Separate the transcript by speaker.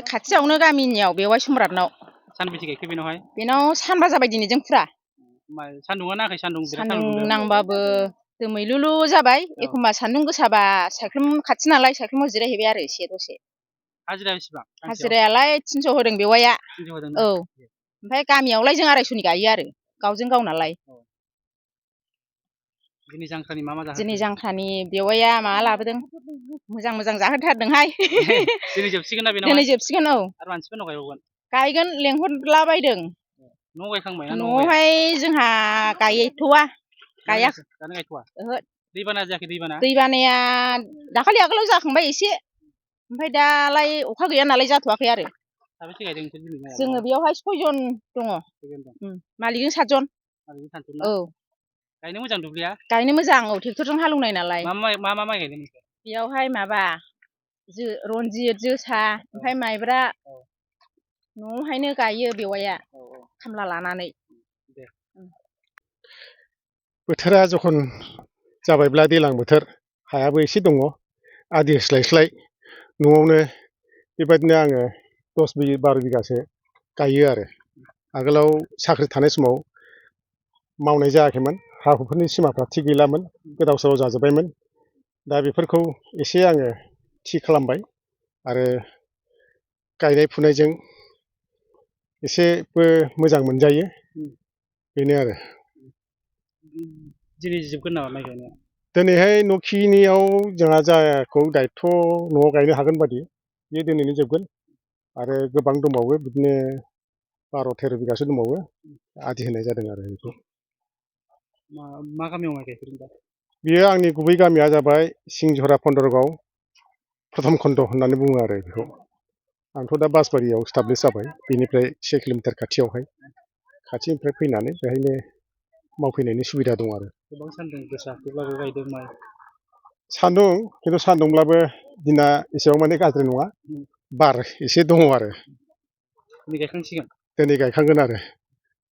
Speaker 1: खाथियावनो गामिनियाव बेवाइ सम्राटनाव।
Speaker 2: सानबेसे गायखो बेनावहाय?
Speaker 1: बेनाव सानबा जाबाय दिनैजों फुरा।
Speaker 2: सान्दुङा नाङाखै? सान्दुं
Speaker 1: नांबाबो दोमैलुलु जाबाय। एखमबा सान्दुं गोसाबा सायख्लुम खाथि नालाय सायख्लुमाव जिरायहैबाय आरो एसे दसे।
Speaker 2: हाजिरा बेसेबां?
Speaker 1: हाजिरायालाय 300 होदों बेवाइया।
Speaker 2: 300 होदों
Speaker 1: औ। ओमफ्राय गामियावलाय जों 250नि गायो आरो गावजों गाव नालाय।
Speaker 2: दिनै जांख्रानि मा जाहोदों?
Speaker 1: दिनै जांख्रानि बेवाइया माबा लाबोदों। मोजां मोजां जाहोथारदोंहाय।
Speaker 2: दिनै जोबसिगोन ना बेनावहाय?
Speaker 1: दिनै जोबसिगोन औ।
Speaker 2: आरो मानसिफोरनाव गायबावगोन?
Speaker 1: गायगोन लेंहरला बायदों।
Speaker 2: न'आव गायखांबाय ना न'आव
Speaker 1: न'आवहाय जोंहा गायथ'वा।
Speaker 2: दानो गायथ'वा?
Speaker 1: ओहो।
Speaker 2: दैबाना जायाखै?
Speaker 1: दैबानाया दाखालि आगोलाव जाखांबाय एसे। ओमफ्राय दालाय अखा गैया नालाय जाथ'वाखै आरो।
Speaker 2: साबेसे गायदों नोंसोर दिनै माइ आबादाव?
Speaker 1: जोङो बेयावहाय 6 जन दङ। मालिकजों 7 जन। औ।
Speaker 2: गायनो मोजां दुब्लिया?
Speaker 1: गायनो मोजां औ, ट्रेक्टरजों हालेवनाय नालाय।
Speaker 2: मा माइ गायदों नोंसोर?
Speaker 1: बेयावहाय माबा रनजित, जोसा ओमफ्राय माइब्रा। न'आवहायनो गायो बेवाइया खामला लानानै।
Speaker 3: बोथोरा जखन जाबायब्ला दैज्लां बोथोर, हायाबो एसे दङ, आदि होस्लायस्लाय न'आवनो बेबायदिनो आङो 10-12 बिगासो गायो आरो। आगोलाव साख्रि थानाय समाव मावनाय जायाखैमोन। हा हुफोरनि सिमाफ्रा थिग गैलामोन, गोदाव सोराव जाजोब्बायमोन। दा बेफोरखौ एसे आङो थि खालामबाय आरो गायनाय फुनायजों एसेबो मोजां मोनजायो, बेनो आरो।
Speaker 2: दिनै जोबगोन नामा माइ गायनाया?
Speaker 3: दिनैहाय न'खिनियाव जोंहा जायखौ दायथ' न'आव गायनो हागोन बादि बे दिनैनो जोबगोन। आरो गोबां दंबावो, बिदिनो 12-13 बिगासो दंबावो, आदि होनाय जादों आरो बेखौ।
Speaker 2: मा गामियाव माइ गायफेरदों दा?
Speaker 3: बियो आंनि गुबै गामिया जाबाय सिंझरा पन्द्रगाव प्रथम खन्द होननानै बुङो आरो बेखौ। आंथ' दा बासबारियाव स्टाब्लिस जाबाय, बेनिफ्राय 1 किल'मिटार खाथियावहाय। खाथिनिफ्राय फैनानै बेहायनो मावफैनायनि सुबिदा दं आरो।
Speaker 2: गोबां सान्दुं गोसा थेवब्लाबो गायदों माइ।
Speaker 3: सान्दुं, खिन्थु सान्दुंब्लाबो दिना एसेबां माने गाज्रि नङा, बार एसे दङ आरो।
Speaker 2: दिनै गायखांसिगोन?
Speaker 3: दिनै गायखांगोन आरो।